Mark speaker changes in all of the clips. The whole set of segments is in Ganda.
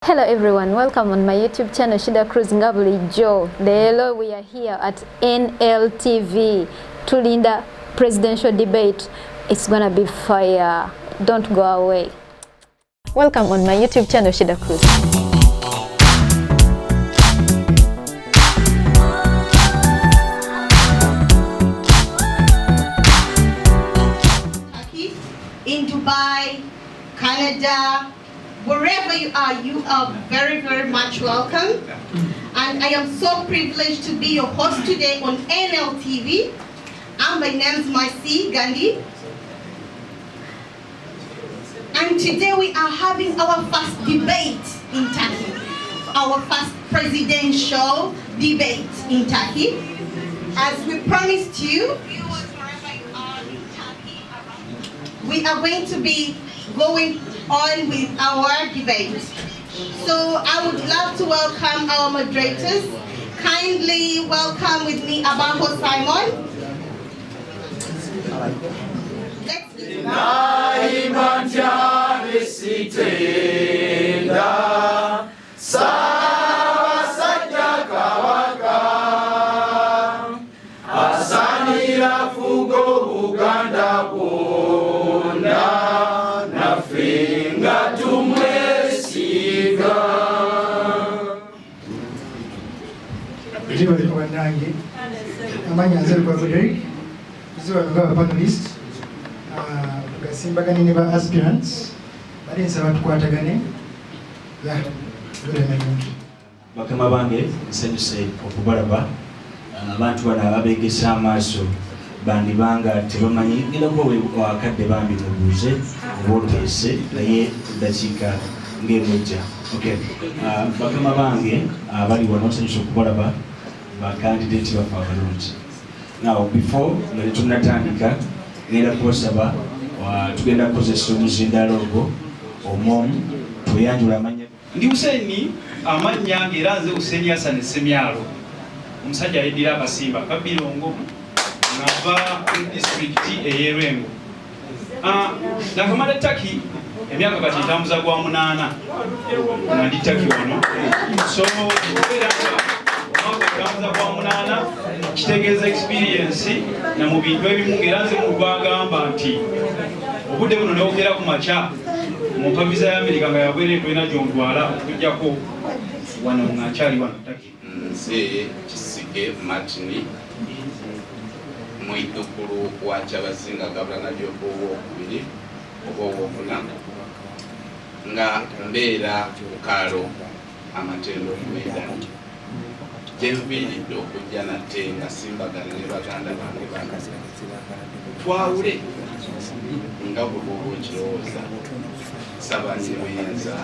Speaker 1: Hello everyone, welcome on my YouTube channel Shida Cruz nga bulijjo. Leero we are here at NLTV tulinda presidential debate. It's gonna be fire. Don't go away. Welcome on my YouTube channel Shida Cruz.
Speaker 2: In Dubai, Canada, wherever you are very, very much welcome. And I am so privileged to be your host today on NLTV. And my name's Marcy Gandhi. And today we are having our first debate in Turkey, our first presidential debate in Turkey. As we promised you, we are going to be going on with our debate. So I would love to welcome our moderators. Kindly welcome with me Abaho Simon. Let's
Speaker 3: Ssaabasajja Kabaka asaanira fuga Buganda bwonna, naffe nga tumwesiga.
Speaker 4: Gyebaleko bannange, amannya nze Lukwago Derrick, nze wano nga bapanelist tugasimbagane ne ba aspirants bali, nsaba tukwatagane ya lulemayungi.
Speaker 5: Bakama bange, nsanyuse okubalaba. Abantu bano ababeegesa amaaso bandibanga tebamanyi. Ngenda kuba wakadde bambi mubuuze oba oteese naye eddakiika ng'emwejja. Okay. Bakama bange abali wano, nsanyuse okubalaba, bakandidate baffe abalungi. Now before nga tetunnatandika, ngenda kubasaba tugenda kukozesa omuzindaalo ogwo omwomu tweyanjula amanya.
Speaker 6: Ndi Huseni amannya ng'era nze Huseni Hassan Ssemyalo, omusajja ayeddira Akasimba Kabirongo, ng'ava mu disitulikiti ey'e Lwengo. Nakamala Turkey emyaka kati ntambuza gwa 8 nga ndi Turkey wano. So okubeera nga omwaka ntambuza gwa 8 kitegeeza experience na mu bintu ebimu, ng'era nze mu gwagamba nti obudde buno newogera ku makya mumpa visa ya Amerika nga yabwereere, tolina gy'ontwala okuggyako wano nga nkyali wano Turkey.
Speaker 7: Nze Kisige Martin, mwidukulu wa Kyabazinga Gabula Nadiope owokubiri oba owokuna, nga mbeera ku kaalo Amatendo Medan, gyenviiridde okujja nate nga simbagana ne baganda bange bano twawule nga bwe bwoba okirowooza. Saba nibuyinza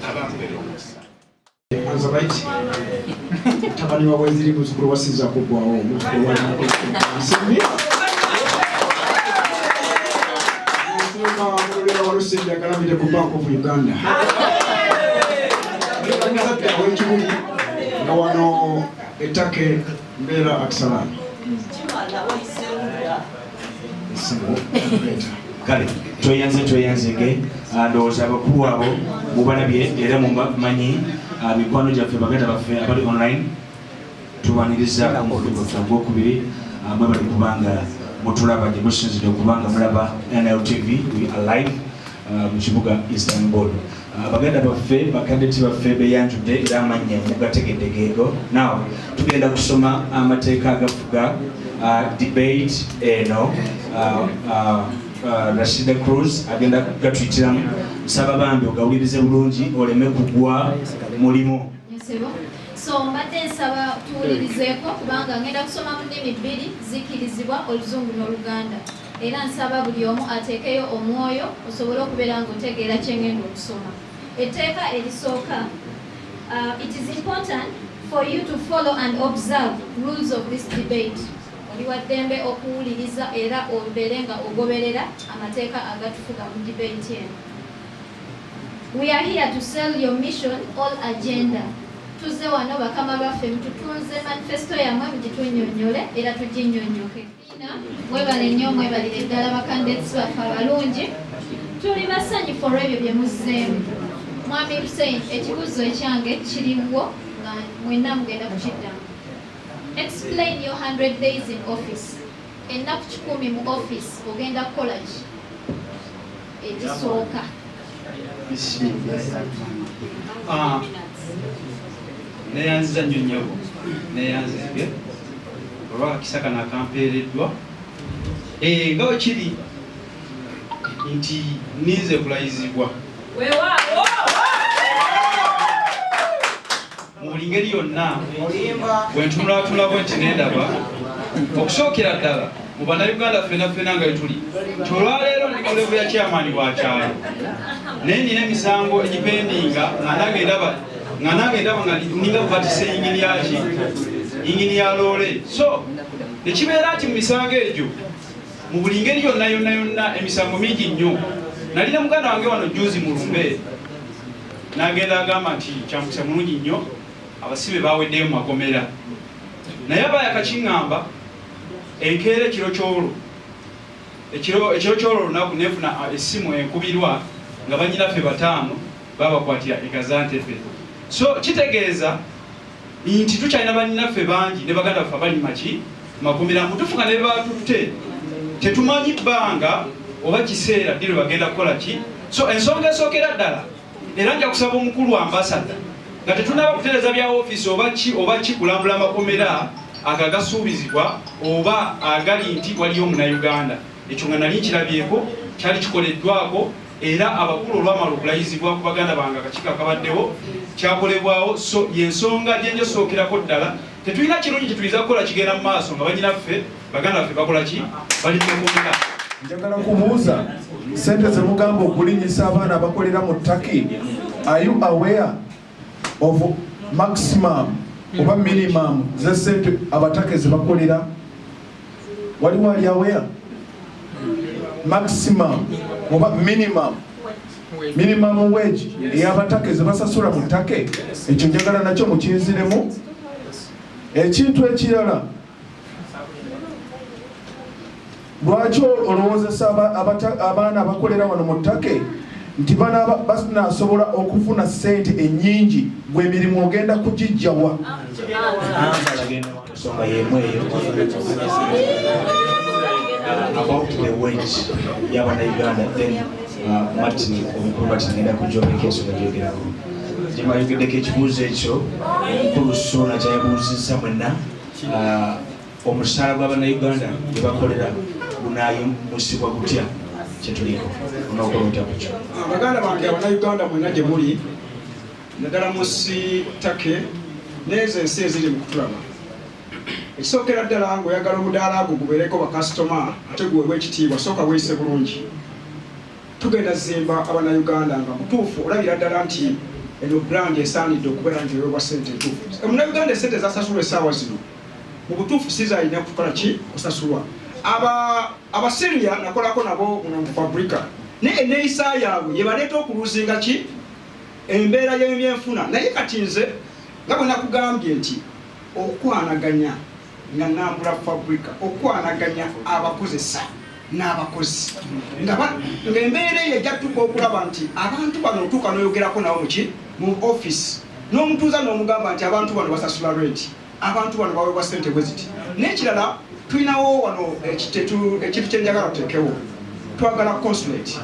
Speaker 7: abampera omukisa.
Speaker 8: Anzabait, mutabani wa Waziri, muzzukulu wa Sinza Kuggwawo, muzzukulu wa Nsimbi. Nsumba Mululira wa Lusimbi agalamidde ku Bank of Uganda. Muzadde aw'Ekibuli, nga wano e Turkey mbeera Aksaray. Essimu leeta.
Speaker 5: Kale tweyanze, tweyanzege. Ndowooza abakulu abo mubalabye era mumanyi. Mikwano gyaffe, baganda baffe abali online, tubaniriza omukulu gwaffe ogwokubiri. Mwebali kubanga mutulaba gye musinzidde okubanga mulaba NLTV. We are live mu kibuga Istanbul. Baganda baffe, bakandidati baffe beyanjudde era amannya mugategedde geego. Now tugenda kusoma amateeka agafuga debate eno. Rashida Cruz agenda gatuyitiramu. Nsaba bambi ogawulirize bulungi oleme kugwa mulimu.
Speaker 9: Nsebo. So mbadde nsaba tuwulirizeeko kubanga ngenda kusoma mu nnimi bbiri zikkirizibwa, Oluzungu n'Oluganda, era nsaba buli omu ateekeyo omwoyo osobole okubeera ng'otegeera kye ngenda okusoma. Etteeka erisooka, it is important for you to follow and observe rules of this debate. Oli wa ddembe okuwuliriza era obeere nga ogoberera amateeka agatufuga mu debate eno. We are here to sell your mission or agenda. Tuzze wano bakama baffe mututunze manifesto yammwe, mugitunnyonnyole era tuginnyonnyoke. Ina, mwebale nnyo, mwebalire ddala bakandidates baffe abalungi. Tuli basanyufu olw'ebyo bye muzzeemu. Mwami Hussein, ekibuuzo ekyange kiriwo nga mwenna mugenda kukiddamu. Explain your 100 days in office. Ennaku 100 mu office ogenda kukola ki ekisooka?
Speaker 6: Ah, neyanziza nnyo nnyabo, neyanzizibwe olwakakisa kano akampeereddwa. Eh, nga bwe kiri nti ninze kulayizibwa mu buli ngeri yonna bwe ntunulatunula bwe nti nendaba okusookera ddala mu bannayuganda ffena ffena nga wetuli nti olwaleero ndi ku level ya chairman wa kyalo, naye nina emisango egipendinga nga nange ndaba nga nange ndaba nga ninga kubatisa eyingini yaki yingini ya loole. So nekibeera nti mu misango egyo mu buli ngeri yonna yonna yonna emisango mingi nnyo. Nalina muganda wange wano juzi mu lumbe n'agenda agamba nti kyamukisa mulungi nnyo abasibe baweddeyo mu makomera, naye aba yakakiŋŋamba enkeera ekiro ky'olwo ekiro ky'olwo olunaku nenfuna essimu enkubirwa nga banyinaffe 5 babakwatira e Gaziantep. So kitegeeza nti tukyalina banyinaffe bangi ne baganda baffe abali maki makomera mutufu nga ne batutte tetumanyi bbanga oba kiseera ddi lwe bagenda kukola ki. So ensonga esookera ddala, era nja kusaba omukulu ambasada nga tetunaba kutereeza bya ofiisi oba ki oba ki kulambula amakomera ago agasuubizibwa oba agali nti waliyo omunnayuganda. Ekyo nga nali nkirabyeko, kyali kikoleddwako, era abakulu olwamala okulayizibwa ku baganda bange akakiiko akabaddewo kyakolebwawo. So yensonga gye njosookerako ddala, tetulina kirungi kyetuyinza kukola kigenda mu maaso nga banyinaffe baganda baffe bakola ki bali mu makomera.
Speaker 10: Njagala kubuuza, sente zemugamba okulinyisa abaana abakolera mu Turkey, are you aware of maximum oba minimum ze sente abatake zebakolera? Waliwo ali aware maximum oba minimum wage ey'abatake zebasasula mu Turkey? Ekyo njagala nakyo mukinziremu. Ekintu ekirala, lwaki olowoozesa abaana abakolera wano mu Turkey nti banasobola okufuna ssente ennyingi, gwe emirimu ogenda kugijjawa?
Speaker 5: Ensonga yemu eyo about the wage y'abannayuganda. Then Martin, omukulu Martin agenda kujobeka ensonga gyogerako gyebayogeddeko. Ekibuuzo ekyo omukulu Sona kyayabuuzizza mwenna, omusaala gw'abannayuganda gwe bakolera gunayimusibwa gutya? Kyetuliko onookola otya kukyo?
Speaker 8: Baganda bange abannayuganda mwenna gye muli, naddala mu nsi Turkey n'ezo ensi eziri mu kutulaba, ekisookera ddala ng'oyagala omudaala gwo gubeereko bakasitoma ate guweebwa ekitiibwa, sooka weeyise bulungi. Tugenda zimba abannayuganda nga mutuufu olabira ddala nti eno brand esaanidde okubeera nti eweebwa ssente entuufu. Omunnayuganda essente zasasulwa essaawa zino mu butuufu si zalina kukola ki kusasulwa. Abasiriya nakolako nabo muno mu fabrika, naye enneeyisa yaabwe yebaleeta okuluzinga ki embeera y'ebyenfuna. Naye kati nze nga bwe nakugambye nti okwanaganya nga nambula fabrika, okwanaganya abakozesa n'abakozi, ng'embeera eyo ejja tutuuka okulaba nti abantu bano otuuka n'oyogerako nabo muki mu office n'omutuuza n'omugamba nti abantu bano basasula rent, abantu bano baweebwa ssente bwe ziti. N'ekirala, tulinawo wano ekintu kyenjagala tuteekewo. Twagala consulate.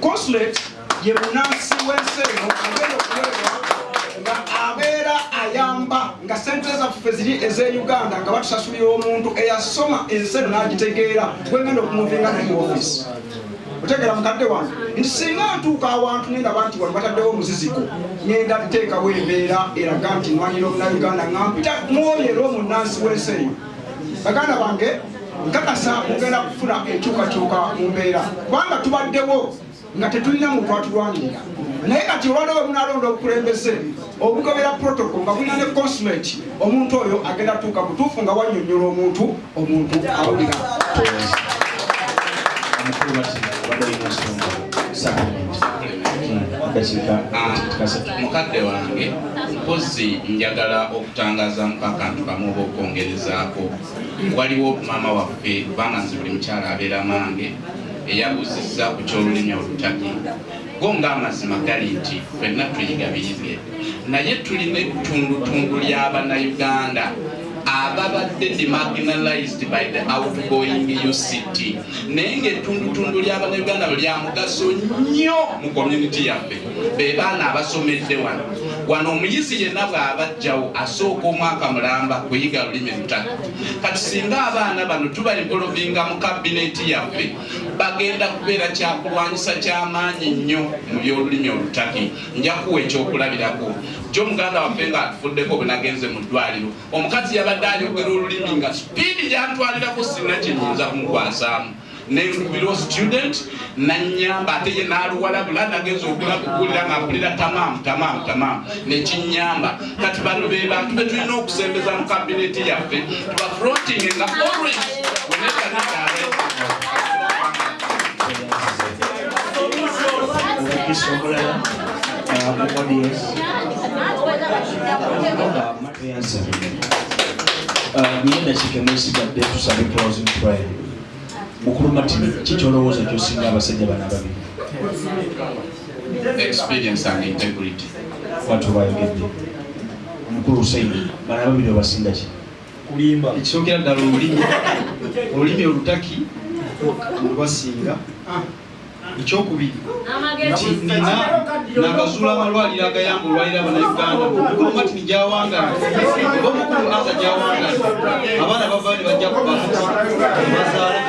Speaker 8: Consulate ye munansi w'ensi eno agenda okuweebwa nga abeera ayamba nga sente zaffe ziri ez'e Uganda, nga batusasulira omuntu eyasoma ensi eno n'agitegeera, gwengenda okumuvinga naye mu office. Otegeera mukadde wange nti singa ntuuka awantu nendaba nti wano bataddewo omuziziko, ngenda kuteekawo embeera eraga nti nwanira omunauganda nga mpita mwoyo era omunansi w'ensi eyo. Baganda bange, nkakasa mugenda kufuna enkyukakyuka mu mbeera, kubanga tubaddewo nga tetulina muntu atulwanirira. Naye kati olwaleero bwe munalonda obukulembeze obugobera protocol nga bulina ne consulate, omuntu oyo agenda tuuka butuufu nga wanyonyola omuntu, omuntu awulira.
Speaker 5: Omukulu Martin, obadde olina ensonga supplement, dakiika 3.
Speaker 7: Mukadde wange, mpozi njagala okutangazaamuko akantu kamu oba okwongerezaako. Waliwo maama waffe, kubanga nze buli mukyala abeera mange, eyabuuzizza ku kyolulimi olutaki. Go ng'amazima gali nti ffenna tuyiga biyige, naye tulina ettundutundu ly'Abannayuganda ababadde demarginalized by the outgoing UCT, naye ng'ettundutundu ly'Abannayuganda lya mugaso nnyo mu community yaffe. Be baana abasomedde wano. Wano omuyizi yenna bw'aba ajjawo asooka omwaka mulamba kuyiga lulimi lutatu. Kati singa abaana bano tuba involvinga mu kabineti yaffe, bagenda kubeera kyakulwanyisa kyamaanyi nnyo mu by'olulimi Olutaki. Nja kuwa ekyokulabirako. Jo muganda waffe ng'atufuddeko, bwe nagenze mu ddwaliro, omukazi yabadde ayogera olulimi nga speed gyantwalirako sirina kyenyinza kumukwasaamu. Nenkubira student nanyamba, ate ye n'aluwalabula. Nagenza okuwulira nga mpulira tamam, tamam, tamam, nekinyamba. Kati bano be bantu betulina okusembeza mu kabineti yaffe, tuba fronting nga always whenever need.
Speaker 5: Omukisa omulala mu audience answer. Niye eddakiika emu esigadde, tusabe closing prayer. Mukulu Martin, kikyolowooza kyosinga abasajja bano ababiri?
Speaker 7: Experience and integrity.
Speaker 5: Bwatyo bayogedde. Omukulu Hussein, bano ababiri obasinga ki?
Speaker 6: Kulimba. Ekisookera ddala, olulimi Olutaki lubasinga. Ekyokubiri nti nina nakazuula amalwaliro agayamba olwaliro Abanauganda. Omukulu Martin gyawangala oba omukulu Aza gyawangala, abaana bavayo ne bajja kubakati bazaala.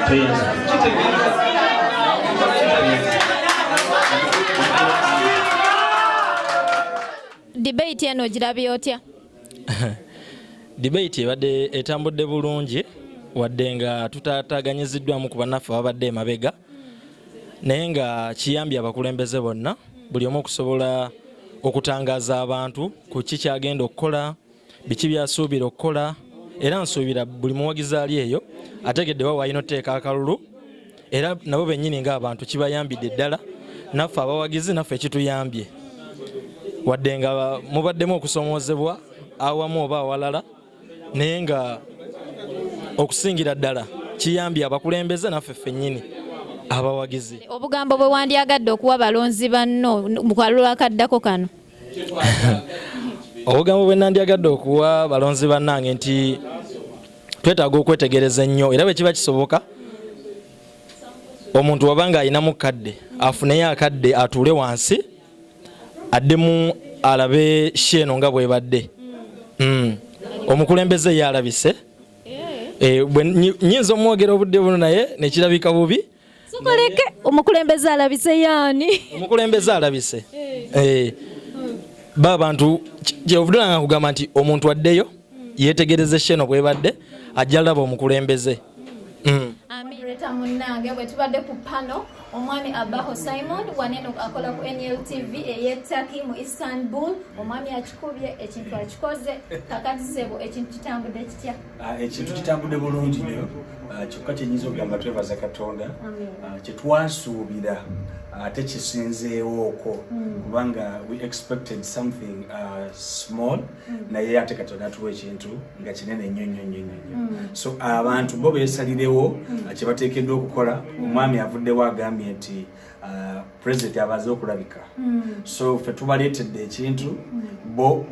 Speaker 6: Kitegeeza
Speaker 9: Debate eno ogirabye otya?
Speaker 11: Debate ebadde etambudde bulungi, wadde nga tutaataganyiziddwamu ku bannaffe ababadde emabega, naye nga kiyambye abakulembeze bonna, buli omu okusobola okutangaaza abantu ku ki kyagenda okukola, biki byasuubira okukola. Era nsuubira buli muwagizi ali eyo ategedde wa walina otuteeka akalulu. Era nabo bennyini ng'abantu kibayambidde ddala, naffe abawagizi naffe kituyambye, wadde nga mubaddemu okusomoozebwa awamu oba awalala, naye nga okusingira ddala kiyambye abakulembeze naffe ffennyini abawagizi.
Speaker 9: Obugambo bwe wandyagadde okuwa balonzi banno mu kalulu akaddako kano?
Speaker 11: Obugambo bwe nandyagadde okuwa balonzi bannange nti twetaaga okwetegereza ennyo, era bwe kiba kisoboka omuntu waba nga alinamu kadde afuneyo akadde, atuule wansi, addemu alabe show eno nga bwebadde. Omukulembeze ye alabise. Eh, nyinza omwogera obudde buno naye nekirabika bubi.
Speaker 9: Sokoleke, omukulembeze alabise yaani?
Speaker 11: Omukulembeze alabise. Eh, ba bantu kyovudde nga kugamba nti omuntu addeyo yetegereze show eno bwebadde, ajja laba omukulembeze.
Speaker 9: Moderator munnange, bwe tubadde ku pano omwami Abaho Simon waneno akola ku NLTV ey'e Turkey mu Istanbul. Omwami akikubye ekintu, akikoze. Kakati sebo, ekintu kitambudde kitya?
Speaker 5: Ah, ekintu kitambudde bulungi nnyo. Ah, kyokka kyenyinza okugamba, twebaza Katonda. Ah, kyetwasuubira ate kisinzeewooko, kubanga we expected something small, naye ate Katonda atuwa ekintu nga kinene nnyo nnyo nnyo nnyo nnyo. So abantu bo beesalirewo kye bateekeddwa okukola. Omwami avuddewo agambye nti president abaze okulabika, so ffe tubaleetedde ekintu, bo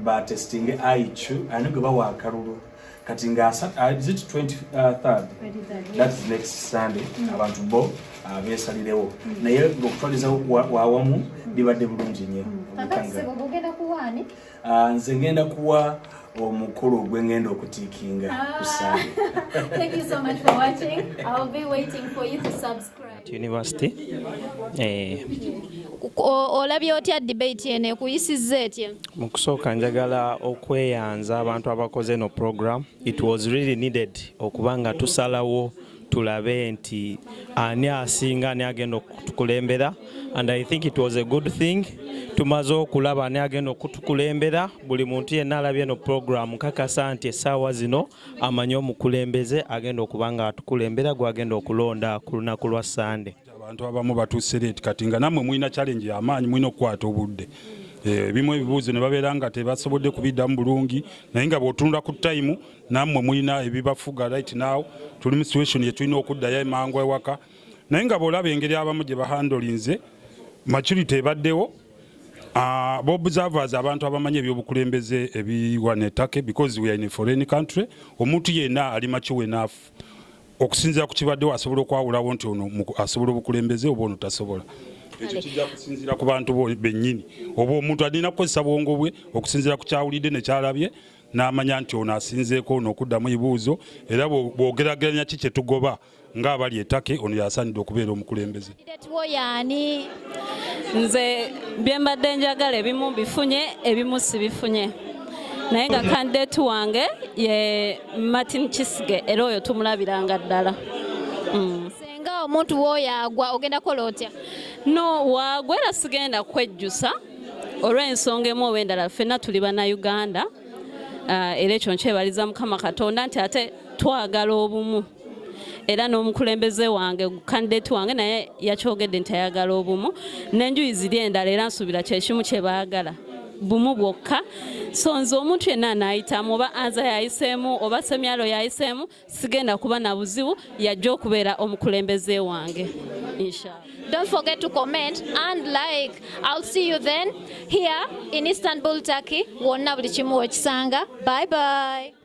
Speaker 5: batestinge IQ ani gwe bawa akalulu. Kati nga is it 23rd? That is next Sunday. Abantu bo beesalirewo, naye ngaokutwaliza wawamu bibadde bulungi nnyo.
Speaker 9: Kakati sebo, gugenda kuwaani?
Speaker 5: Ah, nze ngenda kuwa omukulu gwe ngenda okutiikinga ku Sunday.
Speaker 9: Thank you so much for watching. I'll be waiting for you to subscribe.
Speaker 12: University.
Speaker 9: Olabye otya debate eno, ekuyisizza etya?
Speaker 12: Mu kusooka njagala okweyanza abantu abakoze eno program. It was really needed okuba nga tusalawo tulabe nti ani asinga, ani agenda okutukulembera, and I think it was a good thing. Tumaze okulaba ani agenda okutukulembera. Buli muntu yenna alabye eno program, kakasa nti essaawa zino amanyi omukulembeze agenda okuba nga atukulembera, gwagenda okulonda ku lunaku lwa Sande.
Speaker 13: Abantu abamu batuuse late, kati nga nammwe mulina challenge y'amaanyi, mulina okukwata obudde. Ebimu ebibuuzo ne babeera nga tebasobodde kubiddamu bulungi, naye nga bw'otunula ku time, nammwe mulina ebibafuga. Right now tuli mu situation ye tulina okuddayo emangu ewaka. Naye nga bw'olaba engeri abamu gye bahandolinze, maturity ebaddewo. Observers, abantu abamanyi ebyobukulembeze ebiwana e Turkey, because we are in a foreign country, omuntu yenna ali mature enough okusinziira ku kibaddewo asobola okwawulawo nti ono asobola obukulembeze oba ono tasobola. Ekyo kijja kusinziira ku bantu bennyini, oba omuntu alina kukozesa bwongo bwe okusinziira ku kyawulidde nekyalabye n'amanya nti ono asinzeeko ono okuddamu ebibuuzo, era bw'ogeraageranya ki kye tugoba ng'abali e Turkey, ono yasaanidde okubeera omukulembeze.
Speaker 9: Candidate wo yaani?
Speaker 14: Nze bye mbadde njagala ebimu bifunye, ebimu sibifunye, naye nga candidate wange ye Martin Kisige, era oyo tumulabiranga ddala.
Speaker 9: Senga omuntu w'oyo agwa, ogenda kukola otya?
Speaker 14: No, waagwa era sigenda kwejjusa olw'ensonga emu oba endala. Ffenna tuli bannayuganda. Era ekyo nkyebaliza Mukama Katonda nti ate twagala obumu, era n'omukulembeze wange, candidate wange, naye yakyogedde nti ayagala obumu, n'enjuyi ziri endala era nsuubira kyekimu kye baagala, bumu bwokka. So nze omuntu yenna anaayitamu, oba anza yayiseemu oba Semyalo yayiseemu, sigenda kuba na buzibu, yajja okubeera omukulembeze wange, inshallah.
Speaker 9: Don't forget to comment and like. I'll see you then here in Istanbul, Turkey. Wonna buli kimu wekisanga. Bye bye.